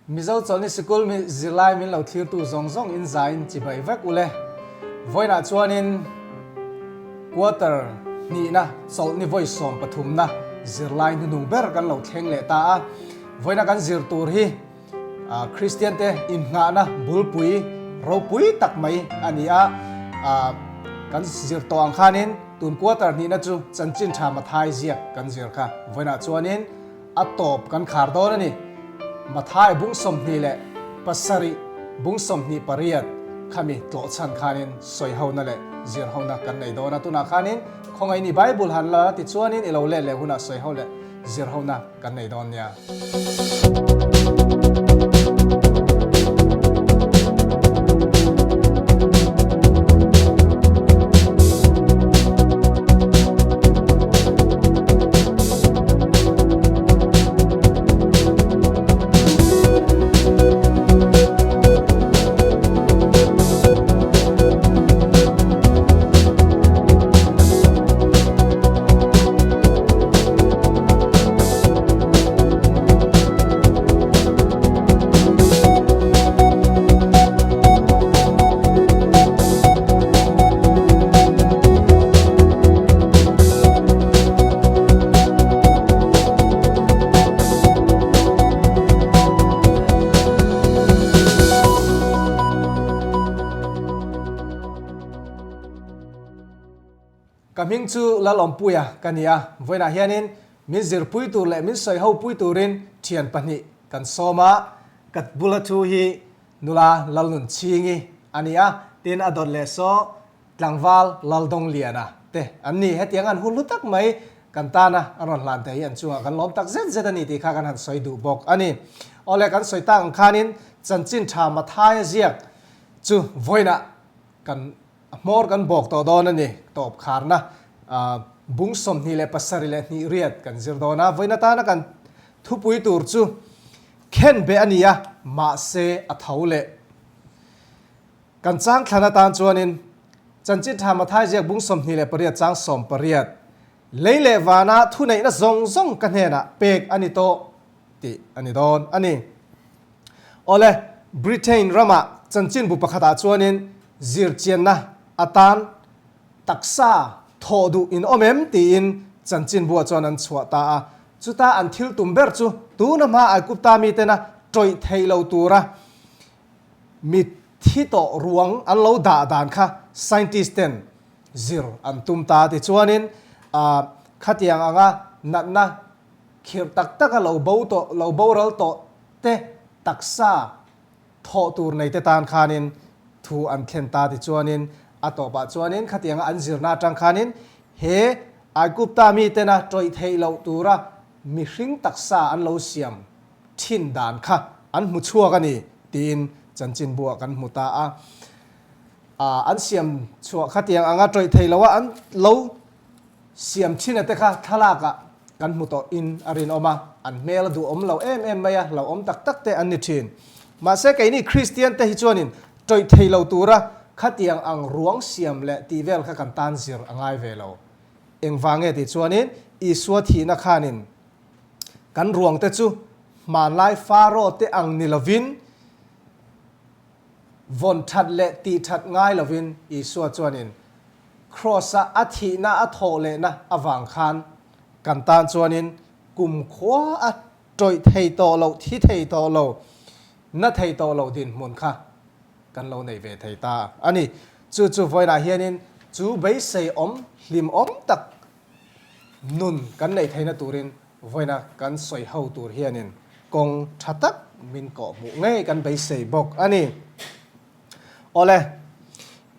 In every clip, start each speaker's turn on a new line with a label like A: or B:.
A: Mizo Chawlhni Sikul mi zirlai min lo thlirtu zawng zawng in zaiin chibai vek ule. Vawiinah chuanin quarter hnihna chawlhni vawi sawmpathumna zirlai hnuhnung ber kan lo thleng leh ta a. Vawiina kan zir tur hi Kristian te innghahna bulpui ropui tak mai a ni a. Kan zir tawh ang khanin tun quarter hnihna chu chanchin tha Mathai ziak kan zir kha. Vawiinah chuanin A tawp kan khar dawn a ni. Mathai bung 27, bung 28 khami tlawhchhan khanin sawihona leh zirhona kan nei dawn a. Tunah khanin khawngaih i Bible han la tichuanin i lo let leh hunah sawiho leh zirhona kan nei dawn nia. Ka hming chu Lalawmpuia ka ni a, vawiinah hianin min zirpui tur leh min sawiho pui turin thian pahnih kan sawm a, ka bula thu hi Nula Lalnunchhingi a ni a, tin a dawt leh saw Tlangval Laldongliana te an ni. Hetiang an hun hlu tak mai kan tana an rawn hlan te hi an chungah kan lawm tak zet zet a ni tih kha kan han sawi duh bawk a ni. Awle kan sawi tak ang khanin chanchin tha Mathaia ziak chu vawiinah kan hmawr kan bawk tawh dawn a ni. Tawp kharna bung 27 leh hnih riat kan zir dawn a. Vawiin atana kan thupui tur chu khen beh a ni a, mahse a tho leh. Kan chang thlan atan chuanin Chanchin Tha Mathai ziak bung 28 chang 18, Lei leh vana thuneihna zawng zawng ka hnenah pek a ni tawh tih a ni dawn a ni. Awle, Britain rama chanchinbu pakhatah chuanin zirchianna atan taksa thawh duh in awm em tiin chanchinbuah chuan an chhuah ta a. Chuta an thil tum ber chu tuna hma Aigupta mitena tawih theih lo tura Mi thi tawh ruang an lo dah dan kha scientist ten zir an tum ta tichuanin khatiang anga natna khirh tak taka lo bo tawh lo boral tawh te taksa thawh tur nei te tan khanin thu an thlen ta tichuanin a tawpah chuanin khatianga an zirna atang khanin he Aigupta mi tena tawih theih loh tura mihring taksa an lo siam thin dan kha an hmu chhuak a ni tiin chanchinbuah kan hmu ta a. An siam chhuah khatiang anga tawih thei loa an lo siam thin a te kha thlalakah kan hmu tawh in a rinawm a, an hmel a duhawm lo em em mai a, hlauhawm tak tak te an ni thin. Mahse keini Kristian te hi chuanin tawih thei lo tura khatiang ang ruang siam leh tih vel kha kan tan zir a ngai ve lo. Engvange tih chuanin Isua thihna khanin Kan ruangte chu hmanlai Pharaoh te ang ni lovin, vawn that leh tih that ngai lovin Isua chuanin Kraws-a a thihna a thawh lehna avang khan kan tan chuanin kumkhua a tawih thei tawh loh, thi thei tawh lo, na thei tawh lo dinhmun kha kan lo nei ve thei ta a ni. Chu chu vawiinah hianin chu beisei awm hlimawm tak Nun kan neih theihna turin vawiina kan sawi ho tur hianin kawng tha tak min kawh hmuh ngei kan beisei bawk a ni. Awle,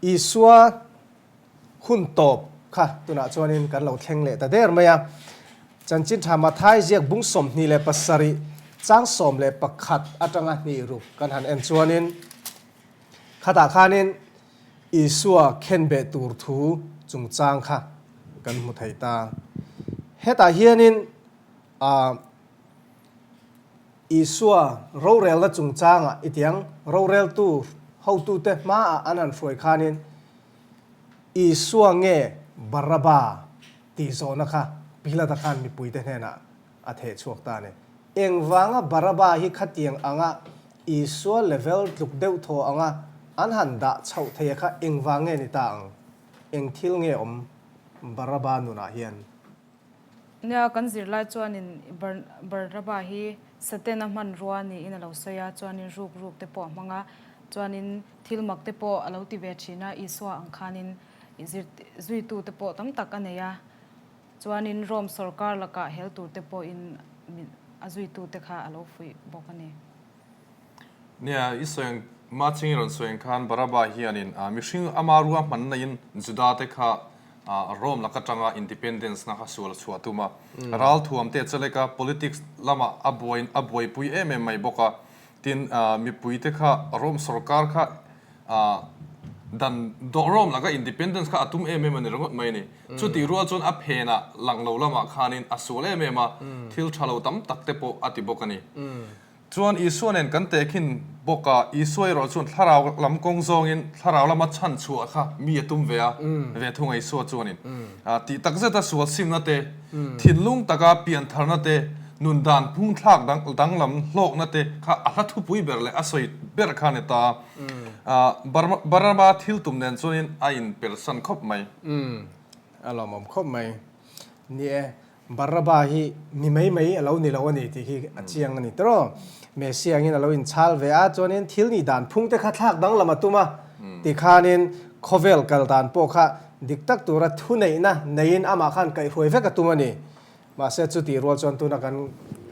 A: Isua hun tawp kha tunah chuanin kan lo thleng leh ta der mai a. Chanchin tha Mathai ziak bung 27 chang 11 atanga hnih ruk kan han en chuanin khatah khanin Isua khenbeh tur thu chungchang kha kan hmu thei ta. Hetah hianin Isua rorelna chungchangah i tiang roreltu hotute hmaah an han hruai khanin Isua nge Baraba tih zawhna kha Pilata khan mipuite hnenah a theh chhuak ta a ni. Engvanga Baraba hi khatiang anga. Isua level tluk deuh thaw anga an han dah chhoh thei a kha engvang nge ni ta ang? Eng thil nge awm Baraba nunah hian?
B: Nia, kan zirlai chuanin Barnaba hi Satena hmanrua niin a lo sawi a, chuanin ruk ruk te pawh a hmang a, chuanin thil mak te pawh a lo ti ve thin a, Isua ang khanin zuitu te pawh tam tak a nei a, chuanin Rome sawrkar lakah hel tur te pawhin a zuitu te kha a lo fuih bawk a ni.
C: Nia, i sawi ang, Maching i rawn sawi ang khan Baraba hianin mihring ama ruahmanna in Juda te kha Rome lak atanga independence na kha sual chhuah tum a. Ralthuam te chalek a, politics lamah a buai a buaipui em em mai bawk a. Tin, mipui te kha Rome sorkar kha dan Rome laka independence kha a tum em em a ni ringawt mai a ni. Chutih rual chuan a phenah lang lo lamah khanin a sual em em a, thil tha lo tam tak te pawh a ti bawk a ni. Chuan Isua nen kan tehkhin bawk a, Isua erawh chuan thlarau lam kawng zawngin thlarau lama chhan chhuah kha mi a tum ve a, ve thung a Isua chuanin. Tih tak zeta sual simna te, thinlung taka piantharna te, nun dan phung thlak danglam hlawkna te kha a hla thupui ber leh a sawi ber kha a ni ta a. Barnaba thil tum nen chuanin a inpersan khawp mai.
A: A lawmawm khawp mai. Ni e, Baraba hi mi mai mai a lo ni lo a ni tih hi a chiang a ni tawh. Messi angin a lo inchhal ve a, chuanin thil nih dan phung te kha thlak danglam a tum a, tikhanin khawvel kal dan pawh kha dik tak tura thuneihna neiin amah khan kaihhruai vek a tum a ni. Mahse chutih rual chuan tuna kan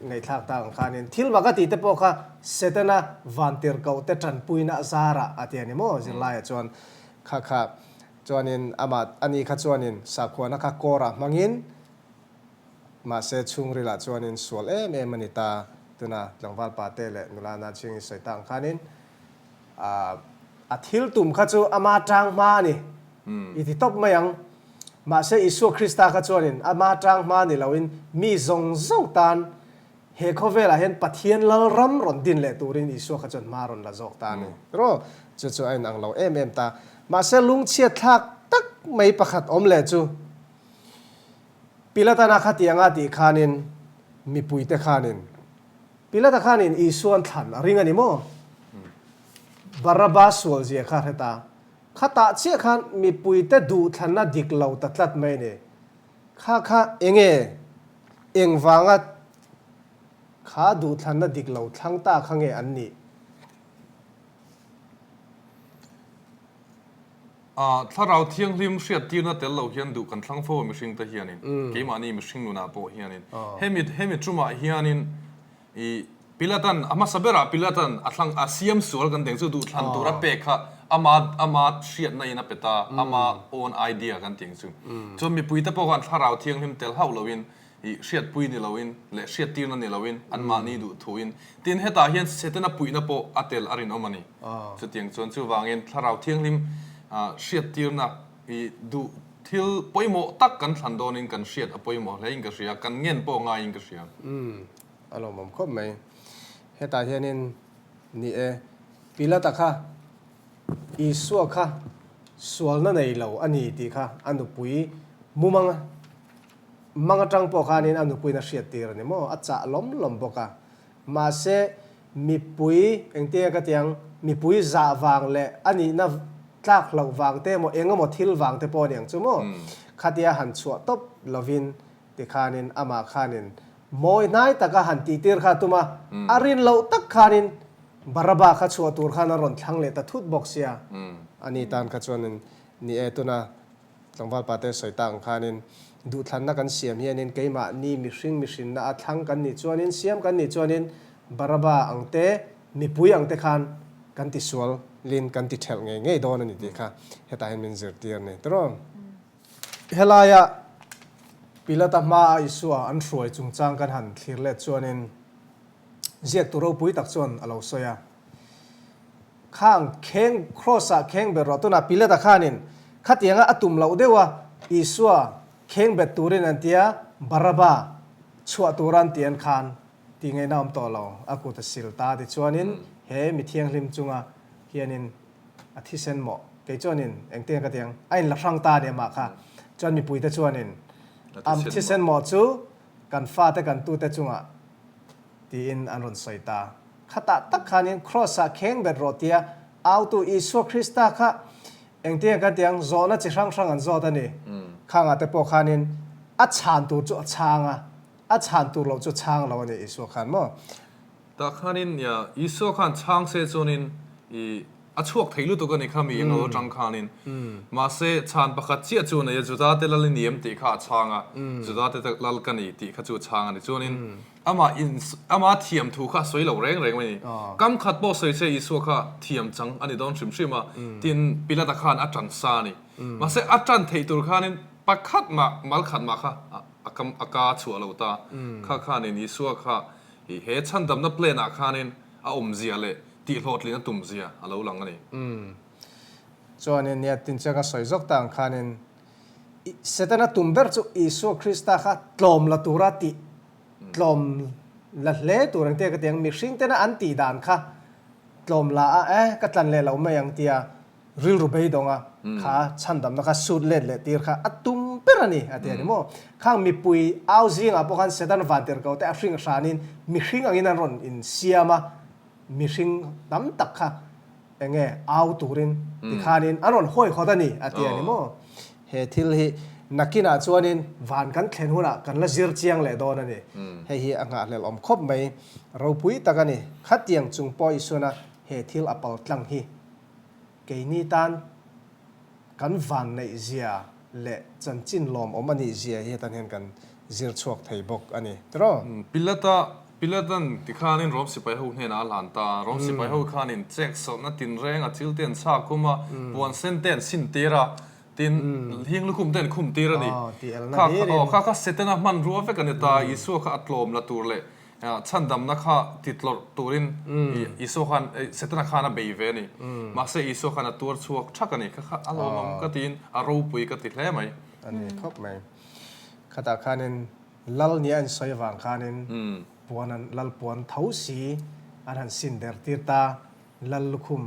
A: ngaihthlak tak ang khanin thil mak a tih te pawh kha Setana vantirhkoh te tanpuina zarah a ti a ni maw zirlaiah chuan kha kha Chuanin amah ani kha chuanin sakhuana kha kawrah hmangin mahse chhungrilah chuanin sual em em a ni ta. Tuna tlangval pate leh nula na chhingin sawi ta ang khanin a thil tum kha chu ama tang hma a ni i ti tawp mai ang. Mahse Isua Krista kha chuanin ama tang hma ni loin mi zawng zawng tan He khawvelah hian Pathian Lalram rawn din leh turin Isua kha chuan hma rawn la zawk ta a ni. Ro, chu chu a inang lo em em ta. Mahse lungchhiat thlak tak mai pakhat awm leh chu Pilatana khatianga tih khanin mipuite khanin Pilata khanin Isuan thlan a ring a ni maw? Barabas sualzia kha hre ta. Khatah chiah khan mipuite duhthlanna dik lo ta tlat mai a ni. Kha kha enge engvanga kha duhthlanna dik lo thlang ta kha nge an nih?
C: A, Thlarau Thianghlim hriattirna tel lo hian duh kan thlang fo a mihringte hianin, keimahni mihring nunah pawh hianin. Hemi hemi tumah hianin I Pilatan, a hmasa berah Pilatan a thlang, a siam sual kan tih ang chu duhthlan tur a pek kha ama ama hriatna in a pe ta, ama own idea kan tih ang chu. Chuan mipuite pawh khan thlarau thianghlim tel hauh loin, i hriatpui ni loin leh hriattirna ni loin anmahni duh thuin. Tin, hetah hian Setana puihna pawh a tel a rinawm a ni. Chutiang chuan chuvangin thlarau thianghlim hriattirna i duh thil pawimawh tak kan thlan dawnin kan hriat a pawimawh hlein ka hria, kan ngen pawh ngaiin ka hria.
A: A lawmawm khawp mai. Hetah hianin ni e, Pilata kha Isua kha sualna nei lo a ni tih kha a nupui mumang mang atang pawh khanin a nupuiin a hriattir a ni maw? A chah lawm lawm bawk a. Mahse, mipui engtinge ka ti ang, mipui zah vang leh a nihna tlak hlauh vang te emaw eng emaw thil vang te pawh a ni ang chu maw? Khatia han chhuah tawp lovin tikhanin amah khanin Mawi hnai taka han tihtir kha a tum a, a rin loh tak khanin Baraba kha chhuah tur khan a rawn thlang leh ta thut bawk sia. Ani tan kha chuanin ni e, tuna tlangval pate sawi tak ang khanin duhthlanna kan siam hianin keimahni mihring mihrinna a thlang kan nih chuanin, siam kan nih chuanin Baraba ang te, mipui ang te khan kan tisualin kan ti thelh ngei ngei dawn a ni tih kha hetah hian min zirtir a ni. Tiraw? Helaia Pilata hmaa Isua an hruai chungchang kan han thlir let chuanin ziaktu ropui tak chuan a lo sawi a, Khang kheng Kraws-ah kheng ber rawh. Tunah Pilata khanin khatianga a tum loh deuh a, Isua kheng bet turin an tia, Baraba chhuah tura an ti an khan tih ngaihna awm tawh lo, a kut a sil ta tichuanin he mi thianghlim chunga hianin A thisen maw? Kei chuanin engtin ka ti ang? A inla hrang ta a ni amah kha. Chuan mipuite chuanin a thisen maw chu kan fate kan tute chungah tiin an rawn sawi ta. Khatah tak khanin Kraws-ah kheng bet rawh tia autu Isua Krista kha engtin kan ti ang zawhna chi hrang hrang an zawt a ni. Khangah te pawh khanin a chhan tur chu a chhang a, a chhan tur loh chu chhang lo a ni Isua khan maw?
C: Tah khanin Isua khan chhang se chuanin i a chhuak thei lutuk a ni kha mi englo atang khanin. Mahse chhan pakhat chiah chu a nei a, Judate lal i ni em tih kha a chhang a, Judate lal ka ni tih kha chu a chhang a ni. Chuanin Amah in ama thiam thu kha a sawi lo reng reng mai ni. Kam khat pawh sawi se Isua kha thiam chang a ni dawn hrim hrim a, tin Pilata khan a tan sa a ni. Mahse a tan theih tur khanin pakhat mah mal khat mah kha a kam a ka chhuah lo ta. Kha khanin Isua kha i he chhandamna plan ah khanin a awmzia leh tihhlawhtlin a tumzia a lo lang a ni.
A: Chuanin nia tin chiang a sawi zawk ta ang khanin Setana tum ber chu Isua Krista kha tlawm la tura tih Tlawm la hle tur ang tia ka ti ang, mihring tena an tih dan kha tlawm la a eh ka tlan leh lo mai ang tia rilru beidawng a kha chhandamna kha sut let leh tir kha a tum ber a ni a ti a ni maw. Khang mipui au zingah pawh khan Satan vantirhkoh te a hring hranin mihring angin an rawn insiam a, mihring tam tak kha enge au turin tikhanin an rawn hawihawt a ni a ti a ni maw. He thil hi nakinah chuanin van kan thlen hunah kan la zir chiang leh dawn a ni. Hei hi a nghahhlelh awm khawp mai. Ropui tak a ni. Khatiang chung pawh Isuana he thil a pal tlang hi keini tan kan van neih zia leh chanchin lawmawm a nih zia hi hetan hian kan zir chhuak thei bawk a ni. Tiraw?
C: Pilata, Pilatan tikhanin Rom sipai ho hnenah a hlan ta. Rom sipai ho khanin chek sawrhna tinreng a thil te an chhak khum a, puan sen te an sin tir a, tin hing lukhum te an khum tir a ni. Kha kha aw kha kha Setana hmanrua vek a ni ta. Isua kha a tlawm la tur leh chhandamna kha ti tlawrh turin Isua khan Setana khan a bei ve a ni. Mahse Isua khan a tuar chhuak thak a ni. Kha kha a lawmawm ka tiin a ropui ka ti hle mai.
A: A ni khawp mai. Khatah khanin Lal nia an sawi avang khanin puan an lal puan tho si an han sin der tir ta. Lal lukhum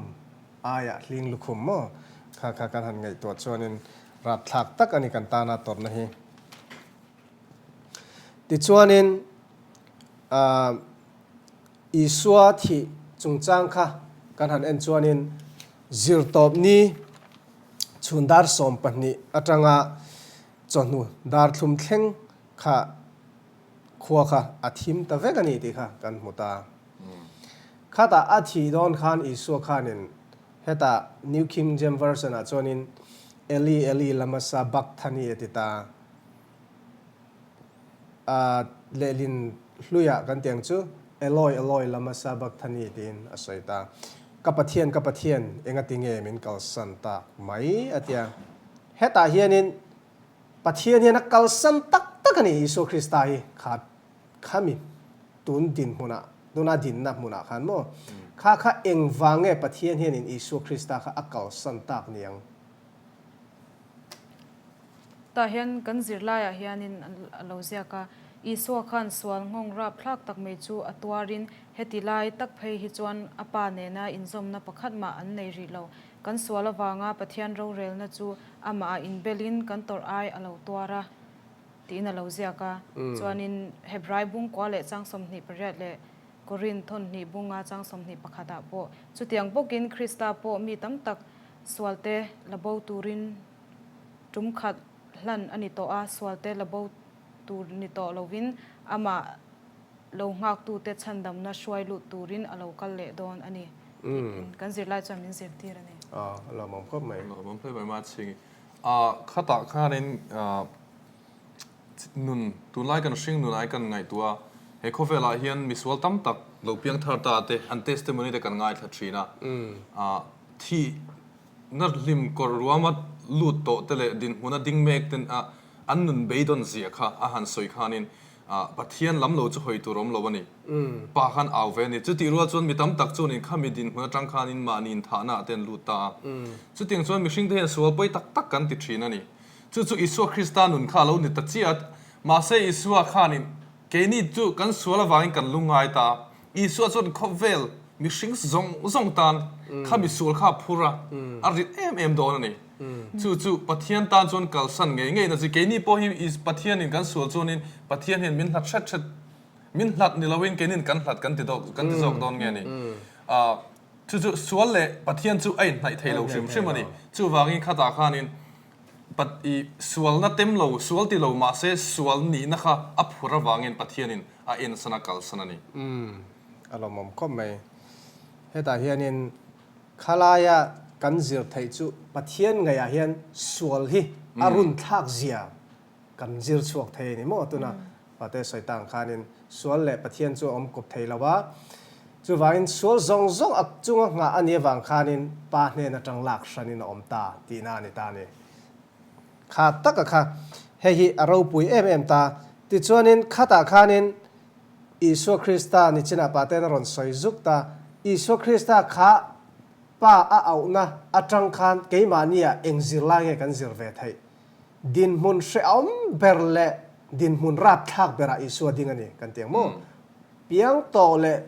A: aiah hling lukhum maw? Kha kha kan han ngaihtuah chuanin rapthlak tak a ni kan tana tawrhna hi. Tichuanin aah Isua thih chungchang kha kan han en chuanin zirtawpni chhun dar 12 atanga chawhnu dar thlum thleng kha khua kha a thim ta vek a ni tih kha kan hmu ta. Khatah a thih dawn khan Isua khanin hetah New King James Version ah chuanin Eli Eli lama sabachthani a ti ta. A lehlin hluiah kan ti ang chu Eloi Eloi lama sabachthani tiin a sawi ta. Ka Pathian ka Pathian engati nge min kalsan tak mai a ti a. Hetah hianin Pathian hian a kalsan tak tak a ni Isua Krista hi kha khami tun dinhmunah tuna dinna hmunah khan maw kha kha engvang nge Pathian hianin Isua Krista kha a kalsan tak ni ang?
B: Tah hian kan zirlaiah hianin a lo ziak a, Isua khan sual nghawng rapthlak tak mai chu a tuarin heti lai tak phei hi chuan a Pa nena inzawmna pakhat mah an nei rih lo. Kan sual avanga Pathian rorelna chu amah ah inbelin kan tawrh ai a lo tuar a tiin a lo ziak a. Chuanin Hebrai bung kua leh chang 28 leh Korin thawn hnih bunga chang 21 ah pawh chutiang bawkin Krista pawh mi tam tak sualte la bo turin tum khat hlan a ni tawh a, sualte la bo tur ni tawh lovin amah lo nghaktute chhandamna hruai lut turin a lo kal leh dawn a ni tiin kan zirlai chuan min zirtir a ni.
A: A lawmawm khawp mai.
C: A lawmawm hle mai Machhingi. A khatah khanin nun tunlai kan hring nun ai kan ngaihtuah a, he khawvelah hian misual tam tak lo piang thar ta te an testimony te kan ngaithla thin a, thih na hlim kawr ruama lut tawh te leh dinhmuna ding mek ten a an nun beidawn zia kha a han sawi khanin Pathian lam lo chu hawi tur awm lo a ni. Pa khan au ve a ni. Chutih rual chuan mi tam tak chuanin khami dinhmun atang khanin mahni inthahna ah te an lut ta a. Chutiang chuan mihring te hian sual pawi tak tak kan ti thin a ni. Chu chu Isua Krista nun kha a lo ni ta chiah a. Mahse Isua khanin keini chu kan sual avangin kan lungngai ta a. Isua chuan khawvel mihring zawng zawng tan khami sual kha a phur a, a rit em em dawn a ni. Chu chu Pathian tan chuan kalsan ngei ngei na chi. Keini pawh hi Pathianin kan sual chuanin Pathian hian min hlat hret hret. Min hlat ni loin keinin kan hlat kan ti dawk kan ti zawk dawn nge ni? Chu chu sual leh Pathian chu a inhnaih thei lo hrim hrim a ni. Chuvangin khatah khanin Pat i sualna tem lo, sual ti lo mahse sual nihna kha a phur avangin Pathianin a ensan a kalsan a ni.
A: Umm, a lawmawm khawp mai. Hetah hianin khalaia kan zir theih chu Pathian ngaihah hian sual hi a runthlak zia kan zir chhuak thei a ni maw? Tuna Pate sawi ta ang khanin sual leh Pathian chu a awm kawp thei lo a, chuvangin sual zawng zawng a chunga nghah a nih avang khanin Pa hnen atang lak hranin a awm ta tihna a ni ta a ni. Kha taka kha hei hi a ropui em em ta. Tichuanin khatah khanin Isua Krista nichinah Pate'n a rawn sawi zuk ta, Isua Krista kha Pa a auhna atang khan keimahniah eng zirlai nge kan zir ve theih? Dinhmun hrehawm ber leh dinhmun rapthlak berah Isua ding a ni kan ti ang maw? Piang tawh leh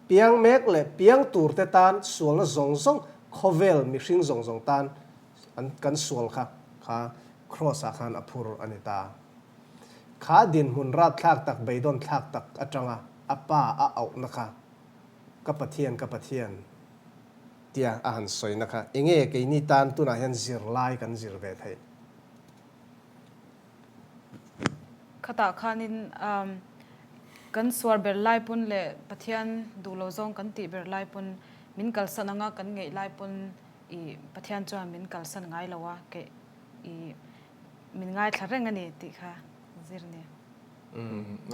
A: piang mek leh piang turte tan sualna zawng zawng khawvel mihring zawng zawng tan an kan sual kha kha Kraws ah khan a phur a ni ta. Kha dinhmun rapthlak tak beidawn thlak tak atanga a pa a auhna kha Ka Pathian, ka Pathian. Tia a han sawina kha enge keini tan tunah hian zirlai kan zir ve theih?
B: Khatah khanin kan suar ber lai pawn leh Pathian duh lo zawng kan tih ber lai pawn min kalsan anga kan ngeih lai pawn i Pathian chuan min kalsan ngai lo a, keh i min ngaithla reng a ni tih kha zir ni.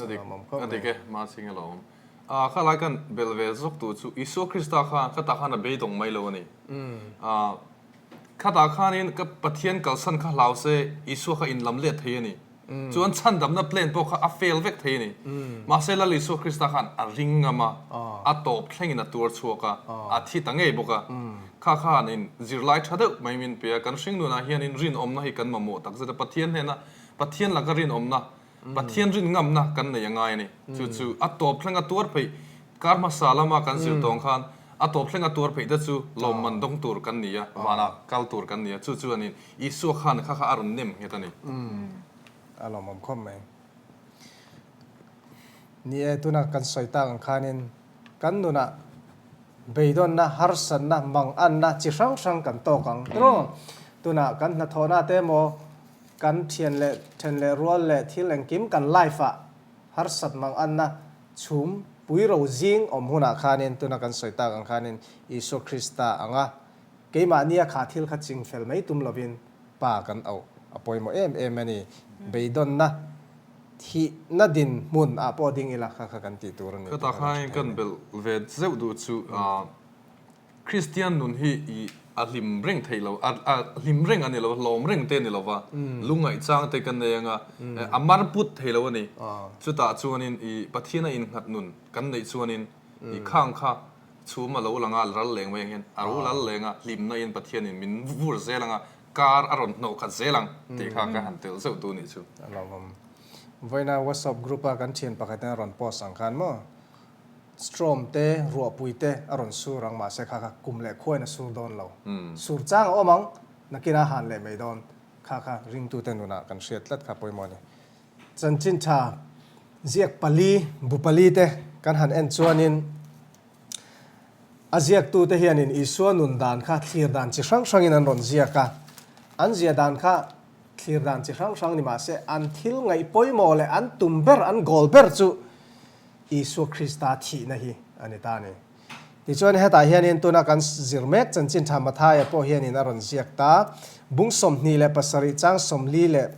C: A dik, a dik e, mahse nge lo awm. A kha lai kan bel ve zawk tur chu Isua Krista kha khatah khan a beidawng mai lo a ni. A khatah khanin ka Pathian kalsan kha hlau se Isua kha inlam let thei a ni. Chuan chhandamna plan pawh kha a fail vek thei a ni. Mahse Lal Isua Krista khan a ring ngam a, a tawp thlengin a tuar chhuak a, a thi ta ngei bawk a. Kha khanin zirlai tha deuh mai min pe a, kan hringnunah hianin rinawmna hi kan mamawh takzet a, Pathian hnena Pathian laka rinawmna Pathian rin ngamna kan nei a ngai a ni. Chu chu a tawp thleng a tuar pheih, kar hmasa lama kan zir tawng khan a tawp thleng a tuar pheih te chu lawmman dawng tur kan ni a, vanah kal tur kan ni a, chu chu a ni. Isua khan kha kha a rawn nem nghet a ni.
A: A lawmawm khawp mai. Ni e, tuna kan sawi tak ang khanin kan nunah beidawnna, harsatna, manganna chi hrang hrang kan tawk ang. Tiraw? Tunah kan hnathawhna te emaw Kan thian leh then leh rual leh thil engkim kan life ah harsat mang anna chhum pui ro zing awm hunah khanin tuna kan sawi tak ang khanin Isua Krista anga keimahnia kha thil kha ching fel mai tum lovin Pa kan auh a pawimawh em em a ni. Beidawnna thihna din hmun ah pawh ding ila kha kha kan tih tur a ni.
C: Khatah khain kan belh ve zeuh duh chu Kristian nun hi i a hlim reng theih lo, a a hlim reng a ni lo, hlawm reng te a ni lo va, lungngaih chang te kan nei anga, a mar put thei lo a ni. Chutah chuanin i Pathian a innghat nun kan neih chuanin i khang kha chhum a lo lang a, ral leng mai ang hian a ro lal leng a, hlimna in Pathianin min vur zel anga, kar a rawn hnawh khat zel ang tih kha ka han telh zeuh tu nih chu.
A: A lo awm. Vawiina WhatsApp group a kan thian pakhatin a rawn post ang khan maw? Storm te, ruahpui te a rawn sur ang mahse kha kha kum leh khuain a sur dawn lo. Sur chang a awm ang, nakin a han leh mai dawn. Kha kha ringtute nunah kan hriat tlat kha pawimawh a ni. Chanchin tha ziak pali, bu pali te kan han en chuanin a ziaktute hianin Isua nun dan kha thlir dan chi hrang hrangin an rawn ziak a. An zia dan kha thlir dan chi hrang hrang ni mahse an thil ngaih pawimawh leh an tum ber, an goal ber chu Isua Krista thihna hi a ni ta a ni. Tichuan hetah hianin tuna kan zir mek chanchin tha Mathaia pawh hianin a rawn ziak ta. Bung 27 chang 45,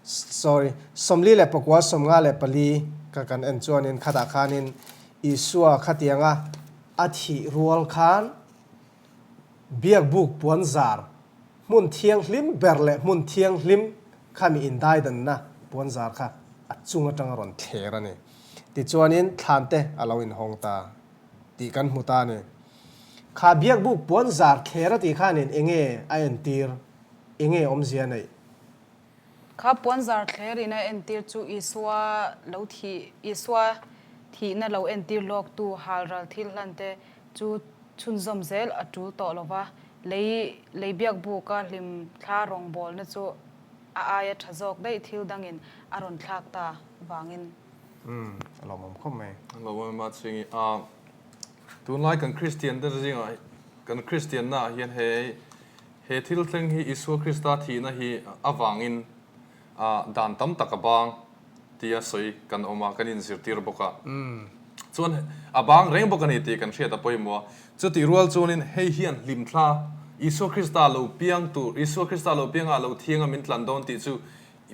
A: sorry, 49 54 kha kan en chuanin khatah khanin Isua khatianga a thih rual khan Biakbuk puanzar hmun thianghlim ber leh hmun thianghlim khami indaidanna puanzar kha a chung atang a rawn thler a ni. Tichuanin thlan te a lo inhawng ta tih kan hmu ta a ni. Kha biakbuk puanzar thler a tih khanin enge a entir? Enge awmzia neih?
B: Kha puanzar thler in a entir chu Isua lo thih, Isua thihna lo entir lawktu halral thil hlan te chu chhunzawm zel a tul tawh lo va, lei lei biakbuka hlim thla rawngbawlna chu a aia tha zawk daih thil dangin a rawn thlak ta vangin.
A: Umm, a lawmawm khawp mai.
C: A lawmawm em a chhingi. A, tunlai kan Kristian te zingah, kan Kristian naah hian he he thil thleng hi Isua Krista thihna hi avangin a dan tam tak a bang tia sawi kan awm a, kan inzirtir bawk a. Chuan a bang reng bawk a ni tih kan hriat a pawimawh a. Chutih rual chuanin hei hian hlimthla Isua Krista lo piang tur, Isua Krista lo pianga lo thianga min tlan dawn tih chu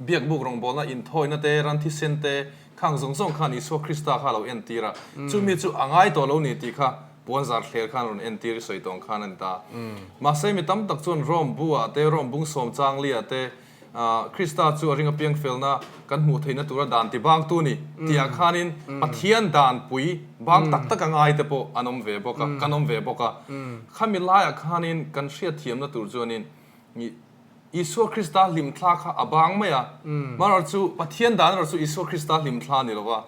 C: Biakbuk rawngbawlna inthawina te, ran thisen te, khang zawng zawng khan Isua Krista kha a lo entir a. Chumi chu a ngai tawh lo ni tih kha puanzar thler khan rawn entir i sawi tawng khan a ni ta. Mahse mi tam tak chuan Rome bu ah te, Rome bung sawm chang li ah te, Krista chu a ring apiang felna kan hmuh theihna tura dan ti bangtu ni tih ah khanin Pathian dan pui bang tak tak a ngai te pawh an awm ve bawk a, kan awm ve bawk a. Khami laiah khanin kan hriatthiamna tur chuanin Isua Krista hlimthla kha a bang mai a, marawh chu Pathian dan erawh chu Isua Krista hlimthla a ni lo va,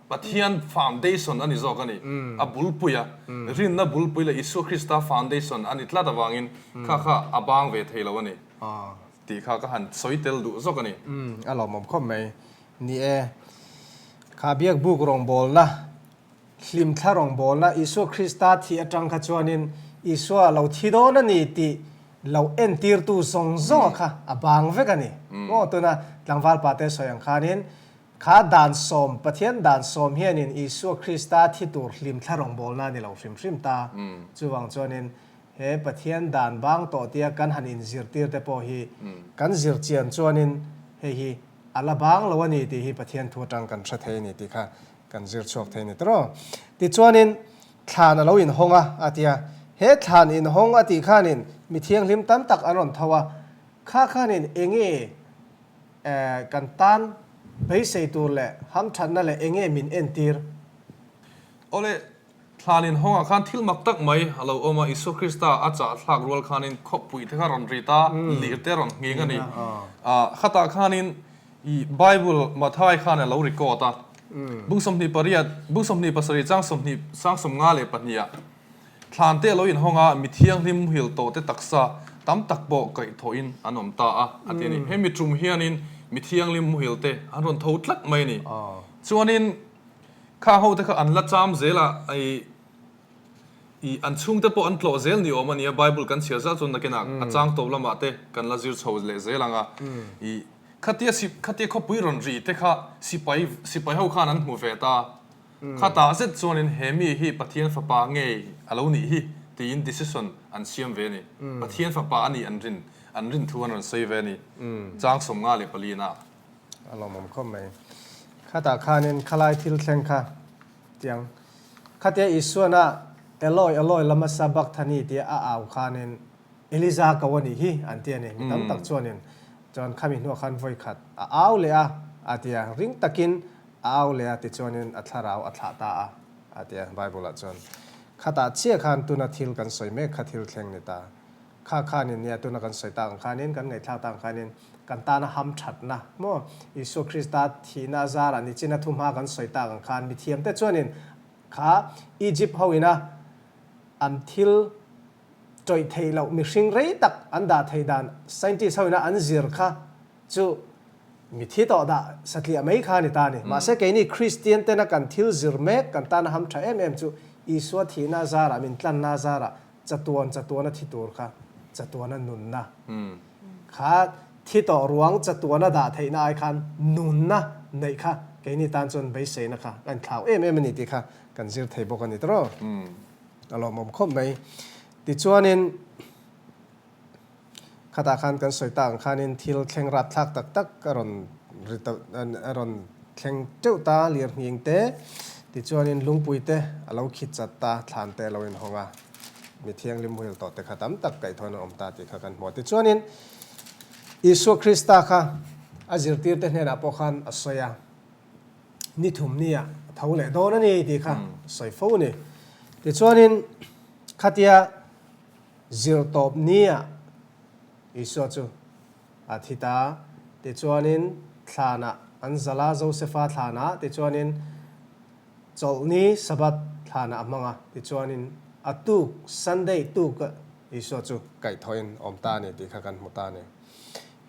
C: Pathian foundation a ni zawk a ni, a bulpui a, rinna bulpui leh Isua Krista foundation a ni tlat avangin kha kha a bang ve thei lo a ni tih kha ka han sawi tel duh zawk a ni.
A: A lawmawm khawp mai. Ni e, kha biakbuk rawngbawlna Hlimthla rawngbawlna Isua Krista thih atang kha chuanin Isua lo thi dawn a ni tih lo entirtu zawng zawnga kha a bang vek a ni. Maw tuna tlangval pate sawi ang khanin kha dan sawm, Pathian dan sawm hianin Isua Krista thi tur hlimthla rawngbawlna a ni lo hrim hrim ta. Chuvang chuanin he Pathian dan bang tawh tia kan han inzirtir te pawh hi kan zir chian chuanin hei hi a la bang lo a ni tih hi Pathian thu atang kan hre thei a ni tih kha Kan zir chhuak thei ni tawh. Tichuanin, thlan a lo inhawng a, a ti a. He thlan inhawng a tih khanin mi thianghlim tam tak an rawn tho a. Kha khanin enge kan tan beisei tur leh hamthatna leh enge min entir?
C: Awle, thlan inhawngah khan thil mak tak mai a lo awm a, Isua Krista a chah thlak rual khanin khawpui te kha rawn rit a, lir te rawn nghing a ni. Khatah khanin I Bible Mathai khan a lo record a, bung 28, bung 27 chang 20 sang 52 ah thlan te a lo inhawng a, mi thianghlim muhil tawh te taksa tam tak pawh kaihthawhin an awm ta a, a ti a ni. Hemi tum hianin mi thianghlim muhil te an rawn tho tlat mai a ni. Chuanin khang ho te kha an la cham zel a, i I an chhungte pawh an tlawh zel ni awm a nia, Bible kan chhiar zat chuan nakinah a chang tawp lamah te kan la zir chho leh zel ang a. I khatia si khatia khawpui rawn ri te kha sipai sipai ho khan an hmu ve ta. Khatah zet chuanin he mi hi Pathian fapa ngei a lo nih hi tiin decision an siam ve a ni. Pathian fapa a nih an rin an rin thu an rawn sawi ve a ni. Chang 54 na.
A: A lawmawm khawp mai. Khatah khanin khalai thil thleng kha Tiang khatia Isuana Eloi, Eloi lama sabakthani tia a au khanin Eliza ko a nih hi an ti a ni. Mi tam tak chuanin chuan khami hnuah khan vawi khat a au leh a, a ti a, ring takin a au leh a tichuanin a thlarau a thlah ta a, a ti a Bible ah chuan. Khatah chiah khan tuna thil kan sawi mek kha thil thleng ni ta. Kha khanin nia tuna kan sawi tak ang khanin, kan ngaihthlak tak ang khanin kan tana ham thatna maw Isua Krista thihna a zarah nichina thuhma kan sawi tak ang khan mithiamte chuanin kha Egypt ho ina an thil tawih theih loh mihring rei tak an dah theih dan scientist ho ina an zir kha chu mithi tawh dah satliah mai kha a ni ta a ni. Mahse keini Kristian tena kan thil zir mek kan tana ham tha em em chu Isua thihna a zarah min tlanna a zarah Chatuan chatuana thi tur kha chatuana nunna kha thi tawh ruang chatuana dah theihna ai khan nunna neih kha keini tan chuan beiseina kha kan thlau em em a ni tih kha kan zir thei bawk a ni tawh. A lawmawm khawp mai. Tichuanin Khatah khan kan sawi tak ang khanin thil thleng rat thlak tak tak a rawn ri ta a rawn thleng teuh ta lirnghing te tichuanin lungpui te a lo khit chat ta thlan te a lo inhawng a mi thianghlim muhil tawh te kha tam tak kaihthawin an awm ta tih kha kan hmu a tichuanin Isua Krista kha a zirtir te hnenah pawh khan a sawi a ni thum ni ah a tho leh dawn a ni tih kha a sawi fo a ni tichuanin khatia Zirtawp nia Isua chu a thi ta. Tichuanin thlanah an zalh a, Josefa thlanah, tichuanin Chawlhni, Sabbath, thlanah a hmang a, tichuanin a tuk, Sunday, tuk Isua chu kaihthawhin awm ta a ni tih kha kan hmu ta a ni.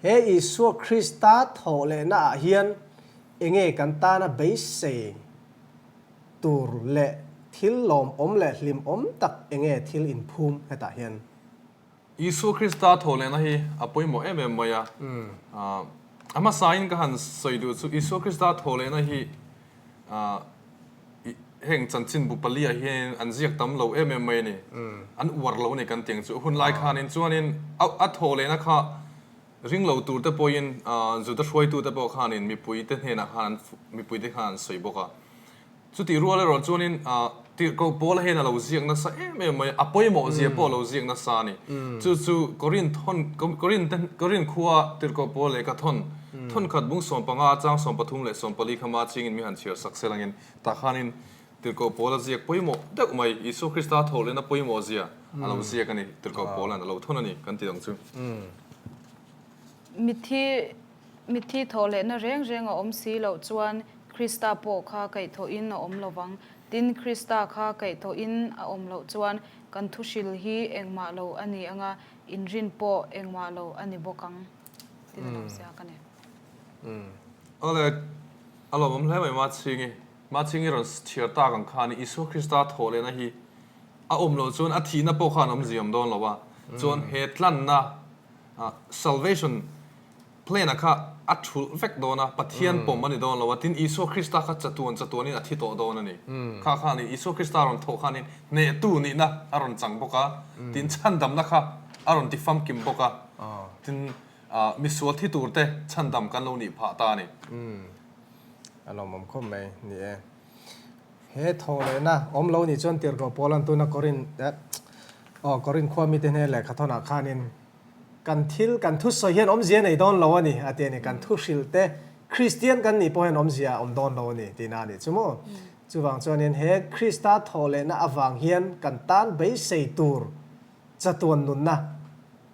A: He Isua Krista thawh lehna ah hian. Enge kan tana beisei tur leh thil lawmawm leh hlimawm tak enge thil inphum hetah hian?
C: Isua Krista thawhlehna hi a pawimawh em em mai a. A hmasain ka han sawi duh chu Isua Krista thawhlehna hi heng chanchinbu paliah hianin an ziak tam lo em em mai a ni. An uar lo a ni kan tih ang chu. Hun lai khanin chuanin a thawhlehna kha ring lo tur te pawhin Juda hruaitute pawh khanin mipuite hnenah khan an mipuite khan an sawi bawk a. Chutih rual erawh chuanin Tirhkoh Paula hian a lo ziak nasa em em mai a, a pawimawh zia pawh a lo ziak nasa a ni. Chu chu Korinth hawn Korinth Korinth khua Tirhkoh Paula lehkha thawn thawnkhat bung 15 chang 13 leh 14 kha ma chingin mi han chhiar sak sel angin tah khanin Tirhkoh Paula ziak pawimawh deuh mai Isua Krista tho lehna pawimawh zia a lo ziak a ni. Tirhkoh Paula'n a lo thawn a ni kan ti ang chu.
B: Mitthi Mitthi thawh lehna reng reng a awm si loh chuan Krista pawh kha kaihthawhin a awm lo vang. Tin, Krista kha kaihthawhin a awm loh chuan kan thuhril hi engmah lo a ni anga, inrin pawh engmah lo a ni bawk ang. Tin a lo ziak a ni.
C: Awle, a lawmawm hle mai Machhingi. Machhingi rawn chhiar tak ang khan Isua Krista thawh lehna hi a awm loh chuan a thihna pawh khan awmzia awm dawn lo a. Chuan he tlanna, salvation, Plan-a kha a thulh vek dawn a, Pathian pawm a ni dawn lo a, tin Isua Krista kha chatuan chatuanin a thi tawh dawn a ni. Kha khanin Isua Krista rawn thawh khanin hnehtu nihna a rawn chang bawk a, tin chhandamna kha a rawn ti famkim bawk a, tin misual thi turte chhandam kan lo nih phah ta a ni.
A: A lawmawm khawp mai, ni e. He thawh lehna awm lo nih chuan Tirhkoh Paula'n tuna Korin, aw Korin khua mite hnen lehkhathawnah khanin Kan thil, kan thusawi hian awmzia nei dawn lo a ni, a ti a ni. Kan thu hrilh te, Kristian kan nih pawh hian awmzia a awm dawn lo a ni tihna a nih chu maw? Chuvang chuanin he Krista thawh lehna avang hian kan tan beisei tur chatuan nunna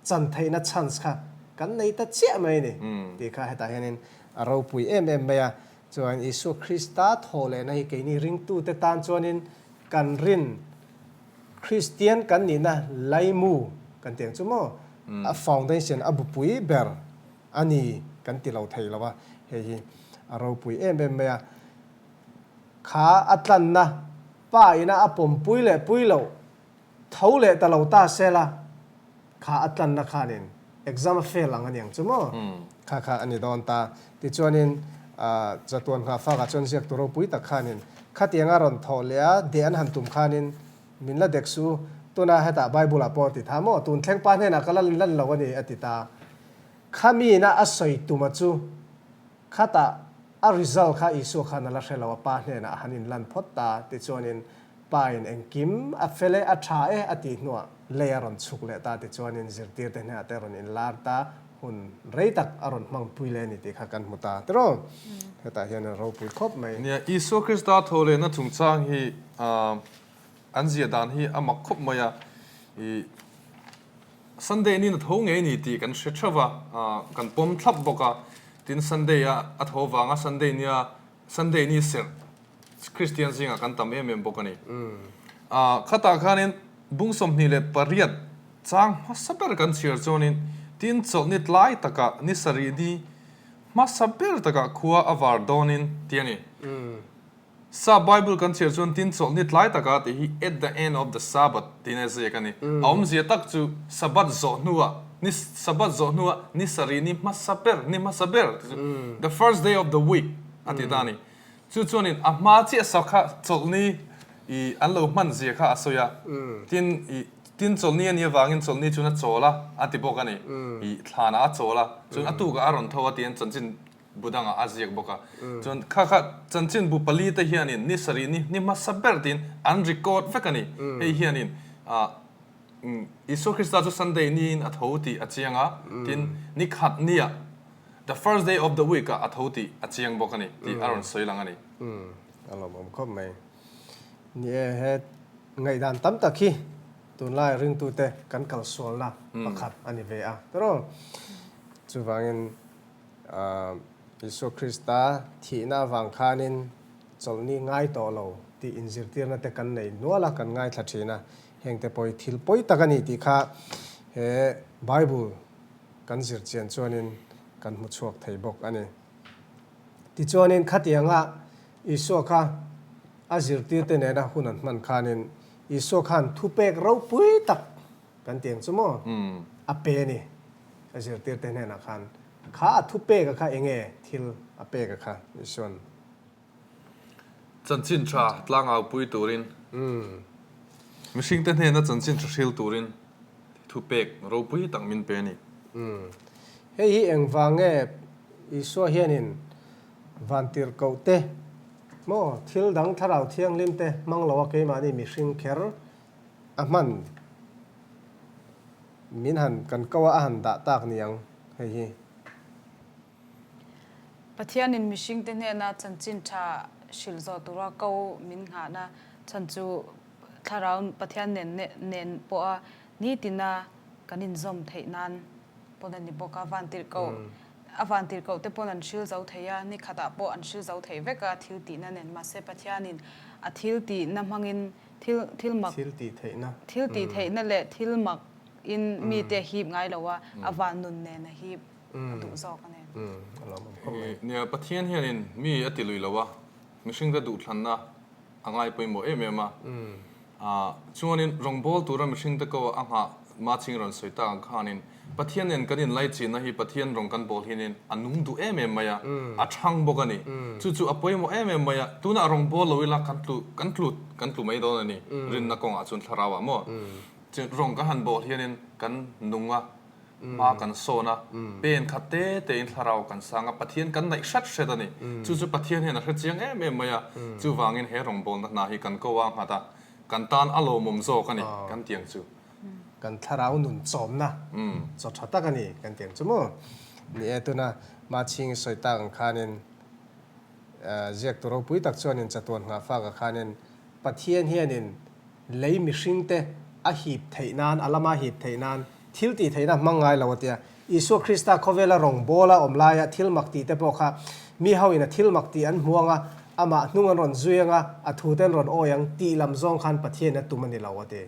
A: chan theihna chance kha kan nei ta chiah mai a ni tih kha hetah hianin a ropui em em mai a. Chuan Isua Krista thawh lehna hi keini ringtute tan chuanin kan rin Kristian kan nihna laimu kan tih ang chu maw? A foundation, a bupui ber a ni kan ti lo thei lo a, hei hi a ropui em em mai a. Kha a tlanna pa ina a pawmpui leh pui loh tho leh ta lo ta se la, kha a tlanna khanin exam a fail ang a ni ang chu maw? Kha kha a ni dawn ta. Tichuanin chatuan nghahfakah chuan ziaktu ropui tak khanin khatianga rawn thawh leh a deh an han tum khanin min la dek suh u, tuna hetah Bible ah pawh a ti tha maw? Tun thleng pa hnenah ka la lan lo a ni a ti ta. Khamiina a sawi tuma chu khatah a result kha Isua khan a la hre lo a, pa hnenah a han inlan phawt ta. Tichuanin Pa in engkim a fel e, a tha e a tih hnuah lei a rawn chhuk leh ta tichuanin zirtirte hnenah te a rawn inlar ta, hun rei tak a rawn hmang pui leh a ni tih kha kan hmu ta tiraw? Hetah hian a ropui khawp mai.
C: Nia, Isua Krista tho lehna chungchang hi an zia dan hi a mak khawp mai a, i Sunday niin a tho ngei ni tih kan hre theuh a, kan pawm thlap bawk a, tin Sunday a a tho vanga Sunday nia Sunday ni serh Kristian zingah kan tam em em bawk a ni. Khatah khanin bung 28 chang hmasa ber kan chhiar chuanin tin chawlhni tlai takah ni sarih ni hmasa ber takah khua a var dawnin ti a ni. Sa Bible kan chhiar chuan tin chawlhni tlai takah tih hi at the end of the Sabbath tiin a ziak a ni. A awmzia tak chu Sabbath zawh hnuah ni Sabbath zawh hnuah ni sarih ni hmasa ber ni hmasa ber tih chu the first day of the week a ti ta a ni. Chu chuanin a hma chiah sa kha chawlhni i an lo hman zia kha a sawi a, tin i tin chawlhni a nih avangin chawlhni chuan a chawl a a ti bawk a ni. I thlanah a chawl a, chuan a tukah a rawn tho a tiin chanchin bu dangah a ziak bawk a. Chuan kha kha chanchin bu pali te hianin ni sarih ni ni hmasa ber tiin an record vek a ni. Hei hianin ah Isua Krista chu Sunday niin a tho tih a chiang a, tin ni khat niah The first day of the week ah a tho tih a chiang bawk a ni tih a rawn sawi lang a ni.
A: Umm, a lawmawm khawp mai. Ni e, he ngaihdan tam tak hi tunlai ringtute kan kalsualna pakhat a ni ve a, tiraw? Chuvangin Isua Krista thihna avang khanin chawlhni ngai tawh lo tih inzirtirna te kan nei nual a, kan ngaithla thin a. Hengte pawh hi thil pawi tak a ni tih kha he Bible kan zir chian chuanin kan hmu chhuak thei bawk a ni. Tichuanin khatianga Isua kha a zirtirte nena hun an hman khanin Isua khan thupek ropui tak kan ti ang chu maw? A pe a ni. A zirtirte hnenah khan kha a thupeka kha enge thil a peka kha Isua'n.
C: Chanchin tha tlangaupui turin, mihringte hnena chanchin tha hril turin thupek ropui tak min pe a ni.
A: Hei hi engvang nge Isua hianin vantirhkoh te maw thil dang thlarau thianghlim te hmang loa keimahni mihring kher a hman min han kan ko a a han dah tak niang hei hi.
B: Pathianin mihringte hnena chanchin tha hrilh zawh tura ko min nghahna chhan chu Thlarau Pathian nen nen pawha nitina kan inzawm theih nan pawn a ni bawk a. Vantirhkoh a vantirhkoh te pawn an hril zo thei a, ni khatah pawh an hril zo thei vek a thil tihna nen. Mahse Pathianin a thil tihna hmangin thil thil mak
A: Thil tih theihna.
B: Thil tih theihna leh thil mak in mite a hip ngai lo a, a van nun nen a hip. a duh zawk a ni.
C: Nia, Pathian hianin mi a ti lui lo a, mihringte duhthlanna a ngai pawimawh em em a. Chuanin rawngbâwl tura mihringte ko a nghah Maching rawn sawi tak ang khanin Pathian nen kan inlaichinna hi Pathian rawng kan bawl hinin a nung duh em em mai a, a ṭhang bawk a ni. Chu chu a pawimawh em em mai a, tunah rawngbâwl lo ila kan tlu kan tlu kan tlu mai dawn a ni, rinna kawngah chuan thlarauah maw? Chu rawng kan han bawl hianin kan nung a. Hma kan sawn a, pen khat te tein thlarau kan sang a, Pathian kan naih hret hret a ni. Chu chu Pathian hian a hre chiang em em mai a, chuvangin he rawngbawlna hna hi kan ko a nghat a, kan tan a lawmawm zawk a ni, kan ti ang chu.
A: Kan thlarau nun chawmna chaw tha tak a ni, kan ti ang chu maw? Ni e, tuna Machhingi sawi tak ang khanin ziaktu ropui tak chuanin chatuan nghahfak ah khanin Pathian hianin Lei mihringte a hip theih nan, a lama hip theih nan thil tih theihna hmang ngai lo a tia. Isua Krista khawvela rawngbawla awm laia thil mak tih te pawh kha mi ho in a thil mak tih an hmu ang a, amah hnung an rawn zui ang a, a thu te an rawn awi ang tih lam zawng khan Pathian a tum a ni lo a ti.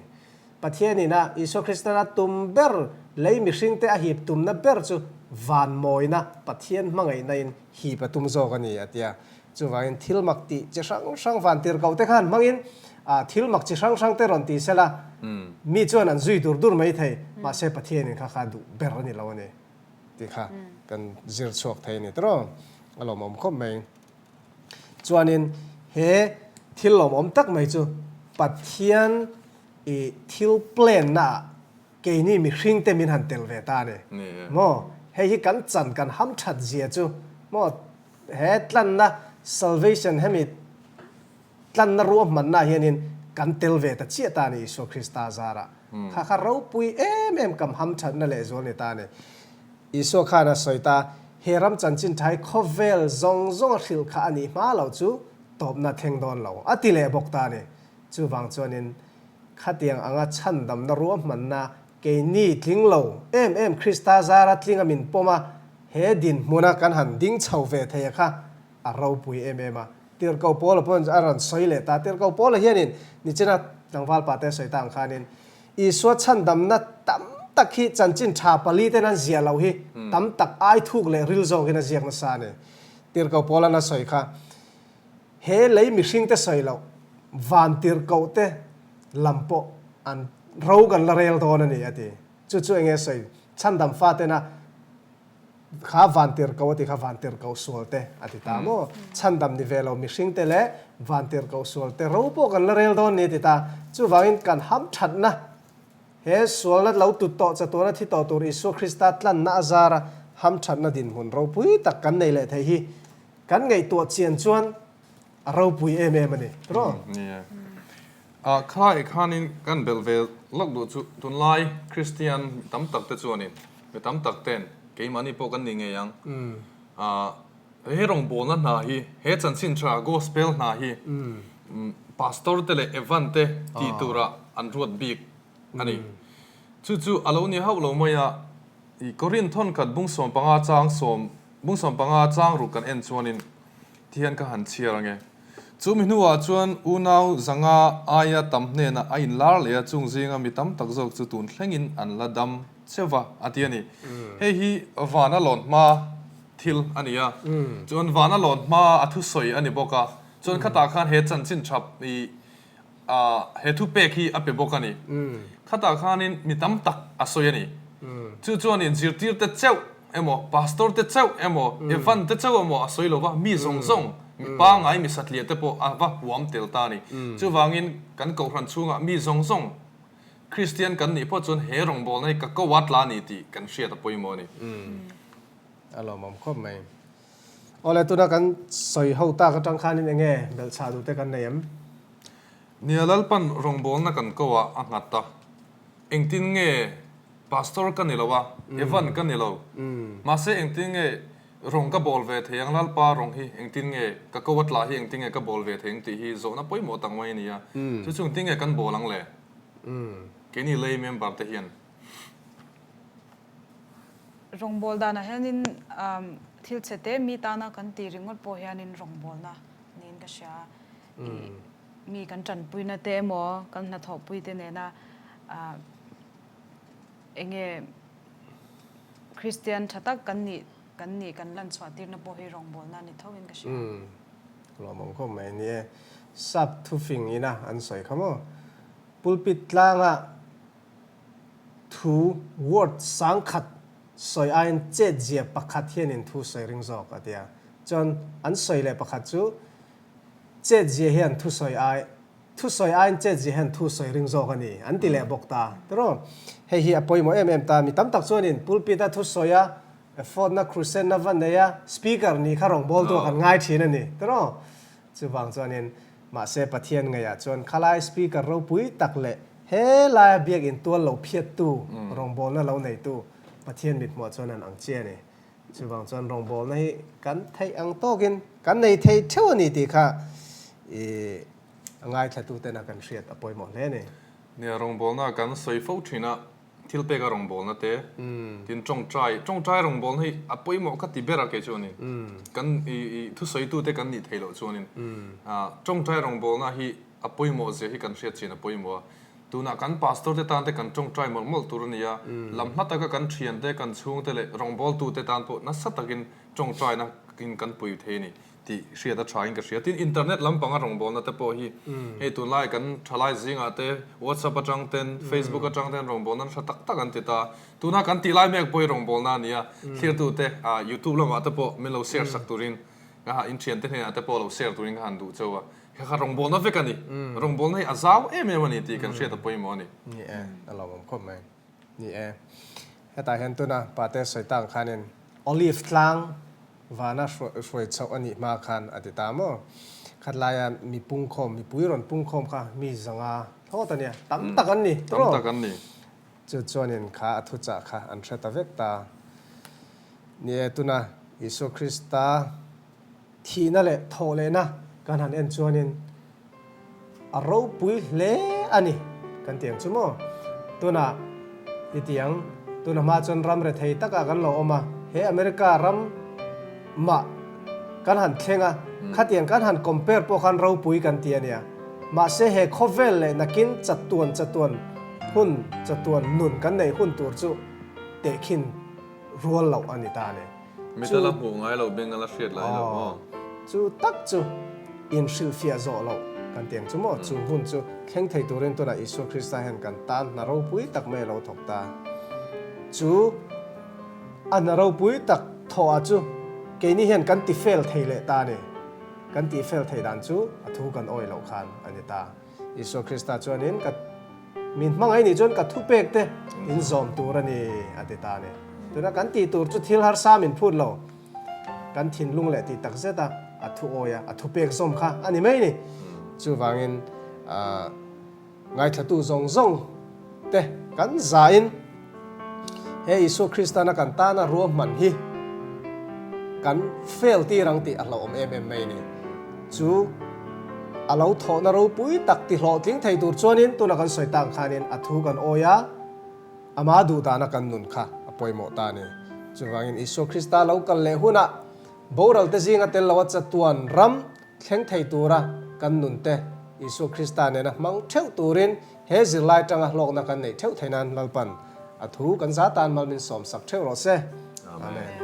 A: Pathian in a Isua Kristan a tum ber, lei mihringte a hip tumna ber chu van mawina Pathian hmangaihna in hip a tum zawk a ni a tia. Chuvangin thil mak tih chi hrang hrang vantirhkoh te khan hmangin thil mak chi hrang hrang te rawn ti sela, mi chuan an zui dur dur mai thei, mahse Pathianin kha kha duh ber a ni lo a ni tih kha kan zir chhuak thei a ni tawh a lawmawm khawp mai. Chuanin he thil lawmawm tak mai chu Pathian i thil plan na ah Keini mihringte min han tel ve ta a ni. Maw? Hei hi kan chan kan ham that zia chu maw he tlanna salvation hemi tlanna ruahmanna ah hianin kan tel ve ta chiah ta a ni Isua Krista zarah. Kha kha ropui em em kam ham thatna lehzual ni ta a ni. Isua khan a sawi ta, he ram chanchin tha hi khawvel zawng zawng a hrilh kha a nih hma loh chu tawpna thleng dawn lo a ti leh bawk ta a ni. Chuvang chuanin Khatiang anga chhandamna ruahmanna keini tling lo em em Krista zara tlinga min pawm a, he dinhmuna kan han ding chho ve thei a kha a ropui em em a. Tirhkoh Paula pawhin a rawn sawi leh ta. Tirhkoh Paula hianin nichina tlangval pate a sawi ta ang khanin Isua chhandamna tam tak hi chanchin tha pali ten an ziah loh hi tam tak ai thuk leh ril zawkin a ziak nasa a ni. Tirhkoh Paula'n a sawi kha. He lei mihringte sawi loh vantirhkohte lam pawh an ro kan la rel dawn a ni, a ti. Chu chu enge sawi? Chhandam fatena kha vantirhkoh a ti kha vantirhkoh sualte a ti ta maw? Chhandam ni ve lo mihringte leh vantirhkoh sualte ro pawh kan la rel dawn ni a ti ta. Chuvangin kan hamthatna he sualna lo tut tawh chatuana thi tawh tur Isua Krista tlanna a zara hamthatna dinhmun ropui tak kan nei leh thei hi Kan ngaihtuah chian chuan a ropui em em a ni, tiraw?
C: Ni e. A khalai khanin kan belh ve lawk duh chu tunlai Kristian mi tam tak te chuanin mi tam tak ten keimahni pawh kan ni ngei ang. A he rawngbawlna hna hi, he chanchin tha gospel hna hi pastor te leh evan te tih turah an ruat bik a ni. Chu chu a lo ni hauh lo mai a, i Korinth thawnkhat bung 15 chang sawm Bung 15 chang ruk kan en chuanin ti hian ka han chhiar ange. Chu mi hnuah chuan unau 500 aia tam hnenah a inlar leh a, chung zinga mi tam tak zawk chu tun thlengin an la dam cheu va, a ti a ni. Hei hi vana lawn hma thil a ni a. Chuan vana lawn hma a thusawi a ni bawk a. Chuan khatah khan he chanchin tha i he thupek hi a pe bawk a ni. Khatah khanin mi tam tak a sawi a ni. Chu chuanin zirtirte chauh emaw, pastor te chauh emaw, evan te chauh emaw a sawi lo va, mi zawng zawng, mi pangngai, mi satliah te pawh a va huam tel ta a ni. Chuvangin kan kohhran chhungah mi zawng zawng Kristian kan nih pawh chuan he rawngbawlna hi ka ko a tla a ni tih kan hriat a pawimawh a ni.
A: A lawmawm khawp mai. Awle tuna kan sawi ho tak atang khanin eng nge belhchhah duh te kan nei em?
C: Nia Lalpan rawngbawlna kan ko ah a nghat a, engtin nge Pastor ka ni lo a, Evan ka ni lo, mahse engtin nge rawng ka bawl ve thei ang Lalpa rawng hi engtin nge ka ko a tla hi engtin nge ka bawl ve thei ang tih hi zawhna pawimawh tak mai a ni a, chu chu engtin nge kan bawl ang le? Keini lay member te hian.
B: Rawngbâwl danah hianin thil chhe te mi tana kan tih ringawt pawh hianin rawngbâwlna niin ka hria a. Ih, mi kan ṭanpuina te emaw, kan hnathawhpui te nena eng nge Kristian ṭha tak kan nih kan nih kan lan chhuah tirna pawh hi rawngbâwlna ni thoin ka hria.
A: Lawmawm khawp mai a ni e. Sap thufing ina an sawi kha maw? Pulpit tlanga Thu, word, sangkhat sawi aiin chetzia pakhat hianin thu sawi ring zawk a ti a. Chuan an sawi leh pakhat chu chetzia hian thu sawi ai, thu sawi aiin chetzia hian thu sawi ring zawk a ni an ti leh bawk ta. Tiraw? Hei hi a pawimawh em em ta. Mi tam tak chuanin pulpit-a thu sawi a, effort-na, crusade-na va nei a, speaker nih kha rawngbawltu a kan ngai thin a ni. Tiraw? Chuvang chuanin, mahse Pathian ngaihah chuan khalai Speaker ropui tak leh he laia biakinn tual lo phiattu, rawngbawlna lo neitu Pathian mithmuah chuan an ang chiah a ni. Chuvang chuan rawngbawlna hi kan theih ang tawkin kan nei thei theuh a ni tih kha i a ngaithlatutena kan hriat a pawimawh hle a ni.
C: Nia, rawngbawlna kan sawi fo thin a, Thil peka rawngbawlna te, tin tawngtai, tawngtai rawngbawlna hi a pawimawh ka ti ber a kei chuanin, kan i thusawitute kan nih theih loh chuanin tawngtai rawngbawlna hi a pawimawh zia hi kan hriat chin a pawimawh a. Tunah kan pastor te tan te kan tawngtai mawlh mawlh tur a ni a, lam hla taka kan thian te, kan chhungte leh rawngbawltute tan pawh nasa takin tawngtaina in kan pui thei a ni. Tih hriat a tha in ka hria. Tin, internet lampanga rawngbawlna te pawh hi hei tunlai kan thalai zingah te WhatsApp atang ten, Facebook atang ten rawngbawlna nasa tak tak an ti ta. Tuna kan tih lai mek pawh hi rawngbawlna a ni a, thlirtute YouTube lamah te pawh min lo share sak turin ka ha inthiante hnenah te pawh lo share turin ka han duh chauh a. Kha kha rawngbawlna vek a ni. Rawngbawlna hi a zau em em a ni tih kan hriat a pawimawh a ni.
A: Ni e, a lawmawm khawp mai. Ni e, hetah hian tuna pate sawi tang khanin Olive tlang Vana hruai chhoh a nih hma khan a ti ta maw? Khatlaia mi pungkhawm, mipui rawn pungkhawm kha mi zanga hlawt a nia, tam tak an ni,
C: tiraw? Tam tak an ni.
A: Chu chuanin kha a thuchah kha an hre ta vek ta. Ni e, tuna Isua Krista thihna leh thawhlehna kan han en chuanin, A ropui hle a ni kan ti ang chu maw? Tunah i ti ang, tuna hma chuan ram rethei takah kan lo awm a, he America ram mah kan han thleng a, khatiang kan han compare pawh khan ropui kan ti a nia. Mahse he khawvel leh nakin chatuan chatuan hun chatuan nun kan neih hun tur chu tehkhin rual loh a ni ta a ni.
C: Mit a la hmuh ngai lo, beng a la hriat lai lo maw?
A: Chu tak chu inhrilhfiah zawh loh kan ti ang chu maw? Chu hmun chu thleng thei turin tunah Isua Krista hian kan tan hna ropui tak mai a lo thawk ta. Chu a hna ropui tak thawhah chu keini hian kan ti fel thei leh ta a ni. Kan tih fel thei dan chu a thu kan awih loh khan a ni ta. Isua Krista chuanin ka min hmangaih nih chuan ka thupek te in zawm tur a ni a ti ta a ni. Tuna kan tih tur chu thil harsa min phut lo. Kan thinlung leh tih tak zet a a thu awi a, a thupek zawm kha a ni mai ni. Chuvangin ngaithlatu zawng zawng te kan zain he Isua Kristana kan tana ruahman hi kan fail tir ang tih a hlauhawm em em mai a ni. Chu a lo thawhna ropui tak ti hlawhtling thei tur chuanin tuna kan sawi tak ang khanin a thu kan awi a, ama duh dana kan nun kha a pawimawh ta a ni. Chuvangin Isua Krista lo kal leh hunah boral te zinga tel loa chatuan ram thleng thei tura kan nun te Isua Krista nena hmang theuh turin he zirlai tanga hlawkna kan neih theuh theih nan Lalpan a thu kan za tan mal min sawmsak theuh rawh se. Amen.